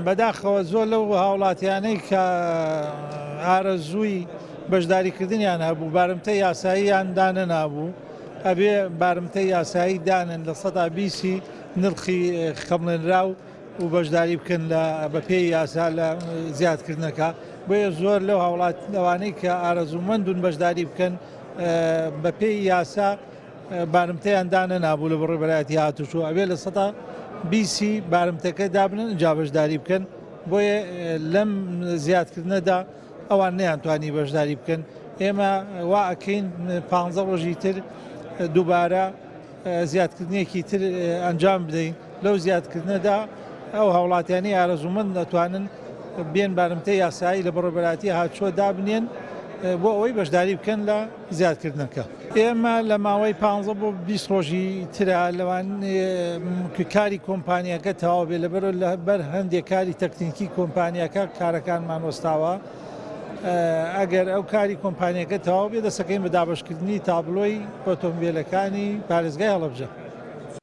بەداخەوە زۆر لەو هاوڵاتیانەی کە ئارەزووی بەشداریکردنیان هەبوو بارمتە یاساییان دانەنابوو، ئەبێ بارمتە یاسایی دانن 20% ی نرخی خەمڵێنراو و بەشداری بکەن لە بەپێی یاسا لە زیادکردنەکە، بۆیە زۆر لەو هاوڵات لەوانەی کە ئارەزوومەندون بەشداری بکەن بەپێی یاسا بارمتەیان دانەنابوو لە بەڕێوەبەرایەتی هاتوچۆ، ئەبێ 20% ی بارمتەکە دابنن ئینجا بەشداری بکەن، بۆیە لەم زیادکردنەدا ئەوان نەیانتوانی بەشداری بکەن. ئێمە وا ئەکەین 15 ڕۆژی تر دووبارە زیادکردنێکی تر ئەنجام بدەین، لەو زیادکردنەدا ئەو هاوڵاتیانی ئارەزوومەند دەتوانن بێن بارمتەی یاسایی لە بەڕێوەبەرایەتی هاتوچۆ دابنێن بۆ ئەوەی بەشداری بکەن لە زیادکردنەکە. ئێمە لە ماوەی 15 بۆ 20 ڕۆژی ترا لەوان کاری کۆمپانیاکە تەواو بێ، لەبەرەوە لەبەر هەندێک کاری تەکنیکی کۆمپانیاکە کارەکانمان وەستاوە. ئەگەر ئەو کاری کۆمپانیەکە تەواو بێ دەسەکەین بە دابەشکردنی تابلۆی ئۆتۆمبیلەکانی پارێزگای هەڵەبجە.